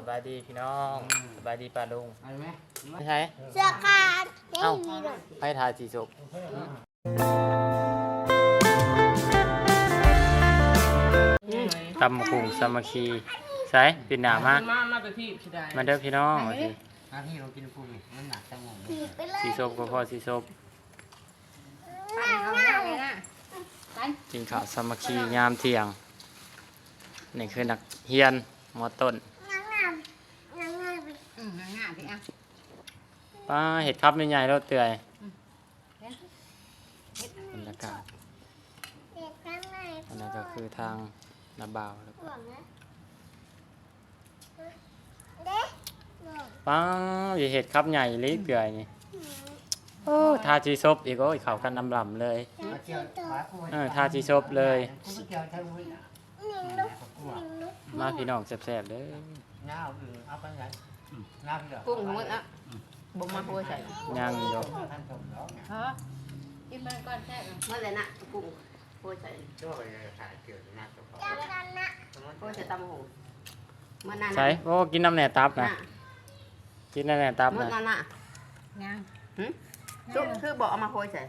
ສະບາຍດີພີ່ນ້ອງ ອືມ ສະບາຍດີປ້າລຸງ ໄປໄສ? ເສື້ອຂາດ ເອົ້າ ໃຜທາສີສົບ? ຕຳບັກຫຸ່ງສາມັກຄີ ໃສ? ປິ່ນໜ້າມາ ມາ ມາແຕ່ທີ່ຊິໄດ້ ມາເດີພີ່ນ້ອງ ມາຊິ ມາພີ່ ມາກິນປຸ້ງນີ້ ມັນໜັກຈັງຫວະ ສີສົບກໍພໍສີສົບ. ກິນເຂົ້າສາມັກຄີຍາມທ່ຽງ ນີ້ຄືນັກຮຽນ ມໍຕົ້ນ ອືມ ງ່າຍໆ ເອົາ ປ້າ ເຫັດຄັບໃຫຍ່ໆ ໂລດເອື້ອຍ ອືມ ບັນຍາກາດ ອັນນັ້ນກໍຄືທາງນ້າບ່າວ ເດ້ ປ້າ ຢ່າເຮັດຄັບໃຫຍ່ອີ່ຫຼີເອື້ອຍນີ້ ໂອ້ ທາສີສົບອີກ ໂອ້ຍ ເຂົ້າກັນລຳໆ ເລີຍ ເອີ ທາສີສົບເລີຍ ມາພີ່ນ້ອງແຊບໆ ເດີ ເອົາໄປໃສ? ອືມ ກຸ້ງໝົດລະ ອືມ ບໍ່ມາໂຮຍໃສ່ ຍັງຢູ່ ຮະ ກິນມັນກ່ອນແຊບ ໝົດແລ້ວນະ ກຸ້ງ ໂຮຍໃສ່ ໂຮຍໃສ່ຕຳບັກຫຸ່ງ ໝົດນັ້ນນະ ໃສ? ໂອ້ ກິນນຳແດ່ຕັບນະ ນະ ກິນນຳແດ່ຕັບນະ ໝົດແລ້ວນະ ຍັງ ຫື? ຊຸກ ຄືບໍ່ເອົາມາໂຮຍໃສ່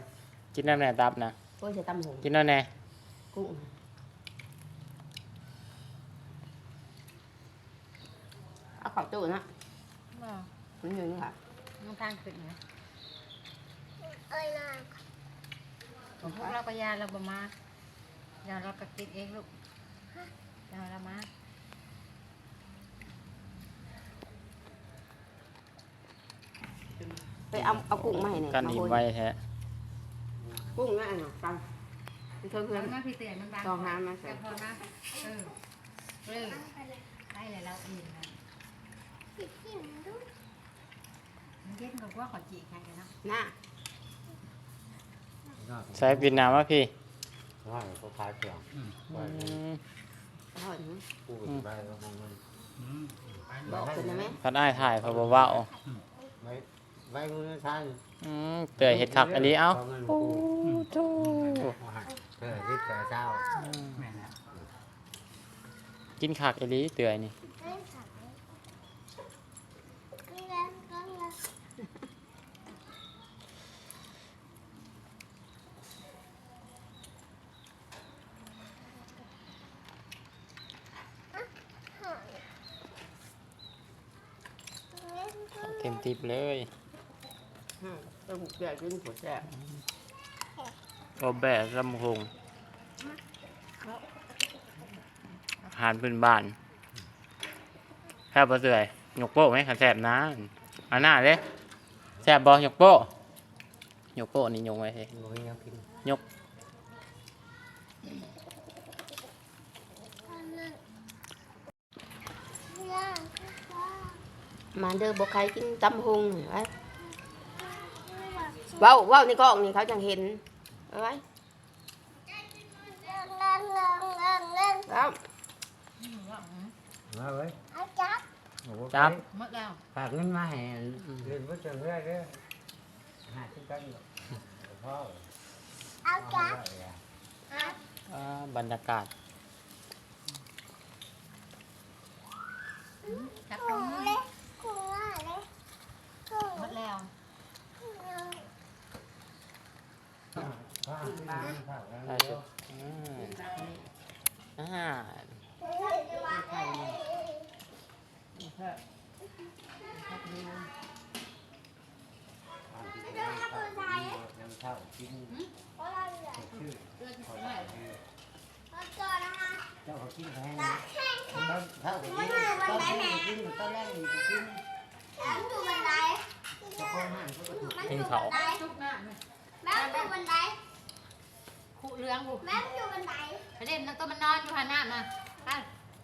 ກິນນຳແດ່ຕັບນະ ໂຮຍໃສ່ຕຳບັກຫຸ່ງ ກິນນຳແດ່ ກຸ້ງ ເອົາເຂົ້າຕູ້ນະ ບໍ່ ມັນຢູ່ນີ້ຫວາ ມັນທາງຂຶ້ນນະ ເອີຍນາ ຂອງພວກລາວກໍຢ່າ ລາວບໍ່ມາ ດຽວລາວກໍກິນເອງລູກ ດຽວລາວມາ. ໄປເອົາ ເອົາກຸ້ງມາໃຫ້ແດ່ ກັນອີ່ມໄວແທ້ ກຸ້ງນະ ອັນນັ້ນ ຕັງ ເທິງເຮືອນ ເອົາມາພີ່ເຕຍ ມັນບາງ ຕ້ອງຫາມາໃສ່ ເຈົ້າພອນມາ ເອີ ເອີ ໄດ້ແລ້ວ ລາວອີ່ມແລ້ວ ກິນດູ ມັນເຢັນກໍກວ່າເຂົາຈີກໃຫ້ເນາະ ນະ ໃສ່ປິ່ນໜ້າມາພີ່ ວ່າກໍຂາຍເຄື່ອງ ອືມ ອືມ ອະຮ່ອຍຫື ກູກໍຊິໄປແລ້ວຂອງມັນ ອືມ ບອກເພິ່ນໄດ້ໄໝ? ຄັນອ້າຍຖ່າຍເຂົາບໍ່ເວົ້າ ໄວ້ ໄວ້ມື້ຊາຍ ອືມ ເຕື່ອຍເຮັດຄັກອີ່ຫຼີ ເອົ້າ ໂອ້ໂທ້ ເອີ ເຮັດແຕ່ເຊົ້າ ອືມ ແມ່ນແລ້ວ ກິນຄັກອີ່ຫຼີເຕື່ອຍນີ້ ເຕັມຕິບເລີຍ ອືມ ຕົ້ມແຈ່ວກິນໂຄດແຊບ ໂອແບະ ຕຳບັກຫຸ່ງ ອາຫານພື້ນບ້ານ ແຊບບໍ່ເອື້ອຍ? ຍົກໂປ້ໄໝ ຄັນແຊບນະ ອັນໜ້າເດ້ ແຊບບໍ່? ຍົກໂປ້ ຍົກໂປ້ນີ້ຍົກໄວ້ເດ ບໍ່ມີແນວກິນ ຍົກ ມາເດີ ບໍ່ໃຄ່ກິນຕຳຫຸ່ງ ໄວ້ ເວົ້າ ເວົ້າໃນກ້ອງນີ້ເຂົາຈັ່ງເຫັນ ເອົາໄວ້ ເອົາ ມາເວີຍ ເອົາຈັບ ໂອ້ ຈັບ ໝົດແລ້ວ ຝາກເງິນມາໃຫ້ ອືມ ເລີຍບໍ່ເຖິງເຮືອເດີ ຫ້າສິບພັນ ພໍ ເອົາຈັບ ອ່າ ບັນຍາກາດ ອືມ ຈັບຕົງ ກຸ້ງເລີຍ ກຸ້ງເລີຍ ກຸ້ງ ໝົດແລ້ວ ກຸ້ງເລີຍ ອືມ ອາຫານ ເຈົ້າກໍກິນໄປໃຫ້ນະ ເຊົ້າກໍກິນ ຕອນເຊົ້າກໍກິນ ຕອນແລງກໍກິນ ກິນເຂົ້າ ແມ່ຢູ່ບັນໄດ ຄຸເຫຼືອງພຸ້ນ ແມ່ຢູ່ບັນໄດ ໄປຫຼິ້ນນຳໂຕ ມັນນອນຢູ່ຫັ້ນນະ ມາ ໄປ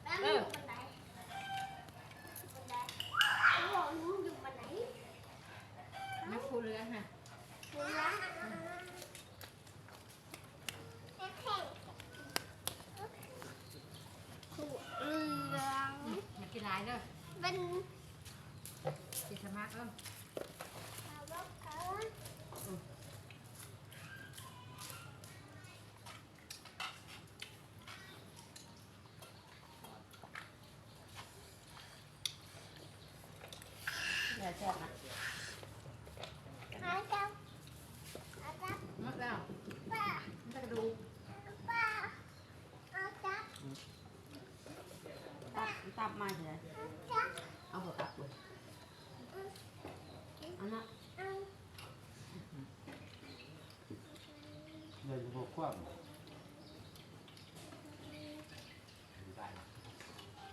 ແມ່ຢູ່ບັນໄດ ບັນໄດ ຢູ່ບັນໄດ ມາຄຸເຫຼືອງຫັ້ນ ຄຸເຫຼືອງ ຄຸເຫຼືອງ ຢ່າກິນຫຼາຍເດີ ເປັນ ກິນສະໝາກເອີ. ແຊບໆນະ ໝົດແລ້ວ ມີແຕ່ກະດູກ ຕັບ ຕັບມາເທື່ອ ເອົາບໍ່ຕັບເບິ່ງ ອັນນະ ເລື່ອງບໍ່ຄວາມ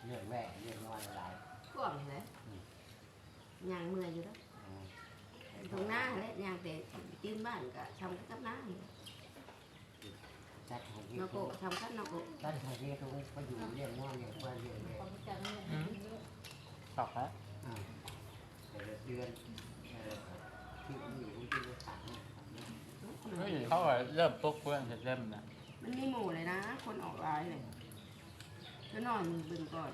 ເລື່ອງແມ່ ເລື່ອງນ້ອຍຫຼາຍ ກວ້າງແຫຼະ ອືມ ຍ່າງເມື່ອຍຢູ່ເດ້ ອືມ ທົ່ງນາແຫຼະ ຍ່າງແຕ່ຕີນບ້ານກະຊ່ຳກັນກັບນາ ຈັດໃຫ້ເຮັດ ເນາະໂກະ ສຳຄັນເນາະໂກະ ຈັດໃຫ້ເຮັດ ໄປຢູ່ລ້ຽງງົວລ້ຽງຄວາຍລ້ຽງແບະ ອືມ ຄັກແທ້ ອ່າ ແຕ່ລະເດືອນ ເອີ ທີ່ມີມັນເປັນໄປຕາມນັ້ນ ເຮີ້ຍ ເຂົາກໍເລີ່ມປົກເພື່ອນເຮັດເລັມນະ ມັນມີໝູ່ເລີຍນະ ຄົນອອກຫຼາຍເລີຍ ກໍນອນເບິ່ງກ່ອນ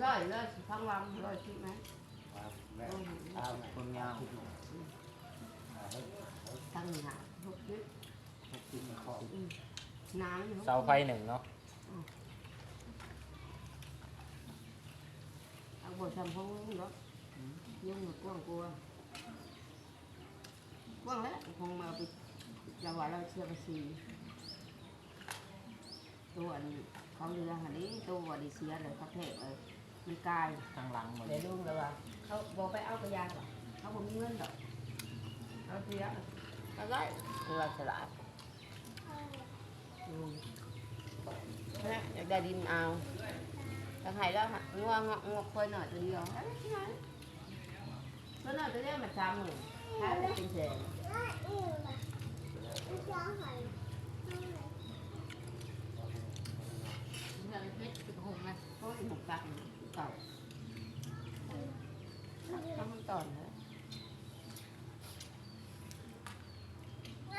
ຮ້ອຍ ຮ້ອຍສິບພັນວັງ ຮ້ອຍສິບແມ່ນ ອ່າ ແມ່ນ ອ່າ ແມ່ນ ຄົນຍາວ ອ່າ ເຮີ້ຍ ຕັ້ງຫ້າ ຫົກສິບ ຫົກສິບ ອືມ ໜາວຢູ່ ເສົາໄຟໜຶ່ງເນາະ ອືມ ເອົາບໍ່ຊ່ຳຂອງລຸງດອກ ອືມ ລຸງມັນກວ້າງກວ່າ ກວ້າງແລ້ວ ຂອງມາໄປ ລາວວ່າລາວເສຍພາສີ ໂຕອັນຂອງເຮືອຫັ້ນເດ້ ໂຕບໍ່ໄດ້ເສຍເລີຍ ເຂົາແທກເລີຍ ມັນກາຍ ທາງຫຼັງໝົດ ແລ້ວລຸງລາວວ່າ ເຂົາບໍ່ໄປເອົາກະຢ່າ ເຂົາບໍ່ມີເງິນດອກ ເຂົາເສຍ ເອົາໄວ້ ເພິ່ນວ່າສະຫຼາດ ອືມ ແມ່ນແຫຼະ ຢາກໄດ້ດິນເອົາ ຢາກໃຫ້ລາວ ງົວ ງົວ ງົວຄວາຍນ້ອຍໂຕດຽວ ເອົາໄວ້ທີ່ນັ້ນ ຕົວນ້ອຍຕົວດຽວມັນສາມໝື່ນ ຂາຍເປັນແສນ ເຮັດເປັນຫຸງນະ ໂອ້ຍ ຫຸງຕັກຄືເກົ່າ ທຳມັນຕອນເດີ ງ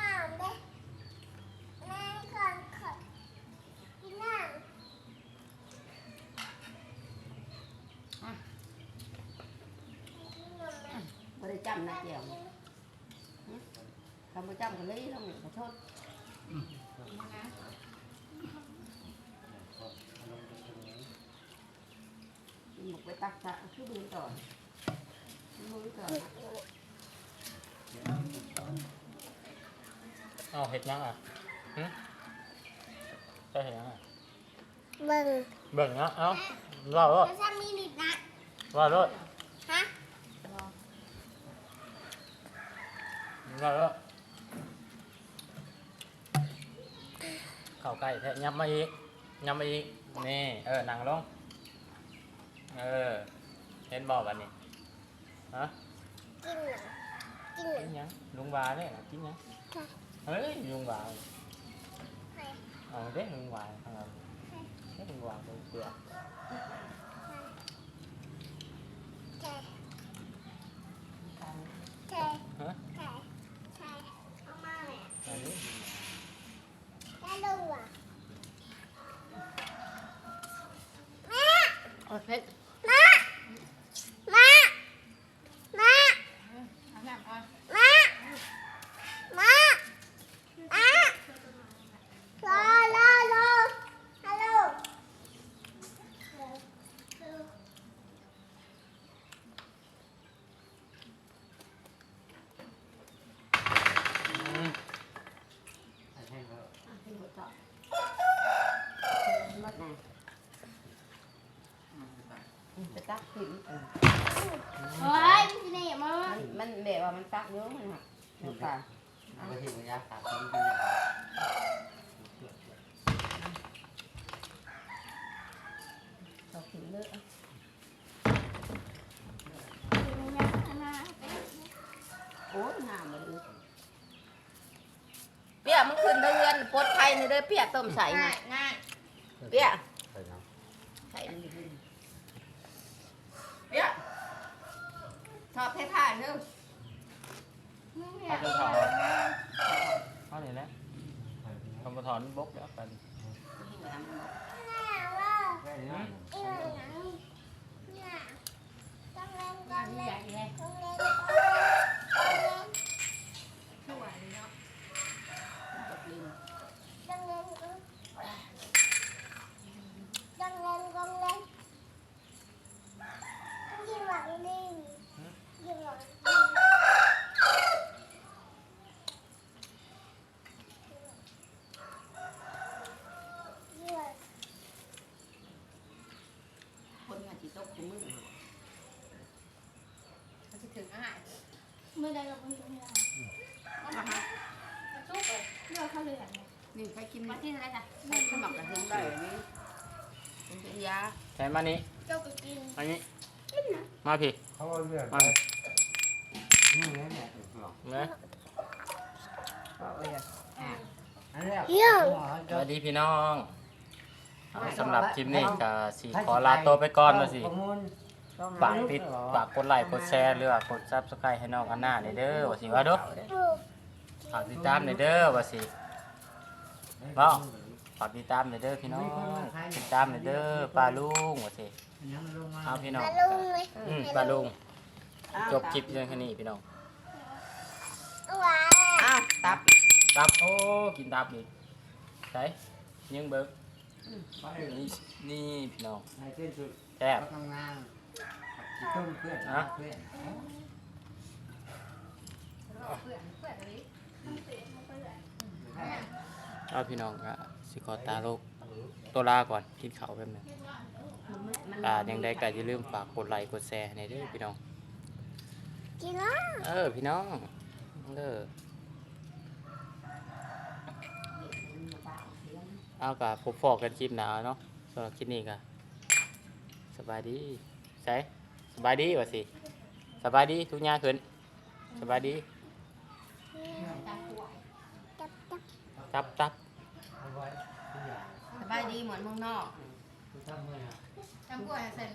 າມເດ້ ແມ່ນ ບໍ່ໄດ້ຈ້ຳນະແຈ່ວ ຄັນບໍ່ຈ້ຳກໍເລີຍລົງນີ້ ຂໍໂທດ ອືມ ມັນບໍ່ໄປຕັກສະ ຄືບໍ່ເຫັນຕອນ ມັນບໍ່ມີຕອນ ເອົ້າ ເຮັດຫຍັງອ່ະ ຫຶ ເຈົ້າເຮັດຫຍັງອ່ະ? ເບິ່ງ ເບິ່ງເນາະ ເອົ້າ ເວົ້າໂລດ ເຈົ້າຊ່າງມີລິດນະ ເວົ້າໂລດ ຮະ ເວົ້າໂລດ ເຂົ້າໃກ້ແທ້ ຫຍັບມາອີກ ຫຍັບມາອີກ ນີ້ ເອີ ນັ່ງລົງ ເອີ ເຫັນບໍ່ບາດນີ້? ຮະ? ກິນຫຍັງ? ກິນຫຍັງ? ກິນຫຍັງ? ລຸງຫວາເດ້ ກິນຫຍັງ? ເຮີ້ຍ ລຸງຫວາ ໃຜ? ເອົາເດ້ ລຸງຫວາ ເອົາເດ້ ລຸງຫວາ ເບິ່ງເປືອກ ໃຜ? ໃຜ? ຮະ? ໃຜ? ເອົາມາແມ່ ເອົາເດ້ ແມ່ລຸງຫວາ ແມ່ ໂອ້ຍ ເຜັດ ແມ່ ແມ່ ໄປຕັກຂຶ້ນ ເອີ ໂອ້ຍ ມັນຊິແນມ ມັນ ມັນແບບວ່າມັນຕັກຢູ່ ມັນຫັກ ມັນຕາຍ ບໍ່ເຫັນວ່າຢາກຕັກ ເອົາຂຶ້ນເລີຍ ໂອ້ຍ ງາມເລີຍ. ເປຍ ມຶງຂຶ້ນເຮືອນ ປົດໄຟນີ້ເດີ ເປຍ ຕົ້ມໃສ່ ງ່າຍ ງ່າຍ ເປຍ ໃສ່ຫຍັງ? ໃສ່ມັນຢູ່ ເປຍ ຖອດໄຟຟ້າເດີ ເອົາຈົນເຖົ້າ ເອົານີ້ແຫຼະ ຄັນບໍ່ຖອດມັນບົກແລ້ວໄປ ສວຍເນາະ ມັນບໍ່ກິນ. ໃຈກໍບໍ່ເຫັນເວລາ ອືມ ເອົາຫາ ມັນສຸກເລີຍ ເລືອກເຂົາເລີຍ ນີ້ໃຜກິນ ມາກິນໄດ້ຈ້ະ ໃຜກິນໝາກກະເທີງໄດ້ນີ້ ເປັນຢາ ໃສ່ມານີ້ ເຈົ້າກໍກິນ ມານີ້ ກິນນະ ມາພີ້ ເຂົາເອົາເລືອດ ມາ ໄປ ນີ້ແຫຼະແມ່ ເນາະ ເອົາເລີຍ ອັນແລກ ສະບາຍດີພີ່ນ້ອງ ເອົາ ສຳລັບຄລິບນີ້ກໍຊິຂໍລາໂຕໄປກ່ອນວ່າຊິ ຝາກຕິດ ຝາກກົດໄລກົດແຊ ຫຼືວ່າກົດ Subscribe ໃຫ້ນ້ອງອັນນາແດ່ເດີ ວ່າຊິ ວ່າດູ ຝາກຕິດຕາມແດ່ເດີ ວ່າຊິ ເວົ້າ ຝາກຕິດຕາມແດ່ເດີພີ່ນ້ອງ ຕິດຕາມແດ່ເດີ ປ້າລຸງ ວ່າຊິ ເອົາ ພີ່ນ້ອງ ປ້າລຸງເລີຍ ອືມ ປ້າລຸງ ຈົບຄລິບພຽງແຄ່ນີ້ພີ່ນ້ອງ ອ້າວ ຕັບ ຕັບ ໂອ້ ກິນຕັບອີກ ໃສ ຍິງເບິ່ງ ອືມ ນີ້ ນີ້ພີ່ນ້ອງ ໃຫ້ເສັ້ນສຸດ ແຊບ ງາມໆ ຊິຕົ້ມເພື່ອນ ນະ ເພື່ອນ ເອົາ ພີ່ນ້ອງ ກະຊິຂໍຕາໂລກ ໂຕລາກ່ອນ ກິນເຂົ້າແປັບໜຶ່ງ ກະຈັ່ງໃດກະຢ່າລືມຝາກກົດໄລກົດແຊໃຫ້ແດ່ເດີພີ່ນ້ອງ ກິນແລ້ວ ເອີ ພີ່ນ້ອງ ເດີ ເອົາ ກະພົບພໍ້ກັນຄລິບໜ້າເນາະ ສຳລັບຄລິບນີ້ກະ ສະບາຍດີ ໃສ ສະບາຍດີວ່າຊິ ສະບາຍດີ ທຸກຍາຂຶ້ນ ສະບາຍດີ ຕັບ ຕັບ ສະບາຍດີ ໝວນເມືອງນອກ ຕຳກວຍໃສ່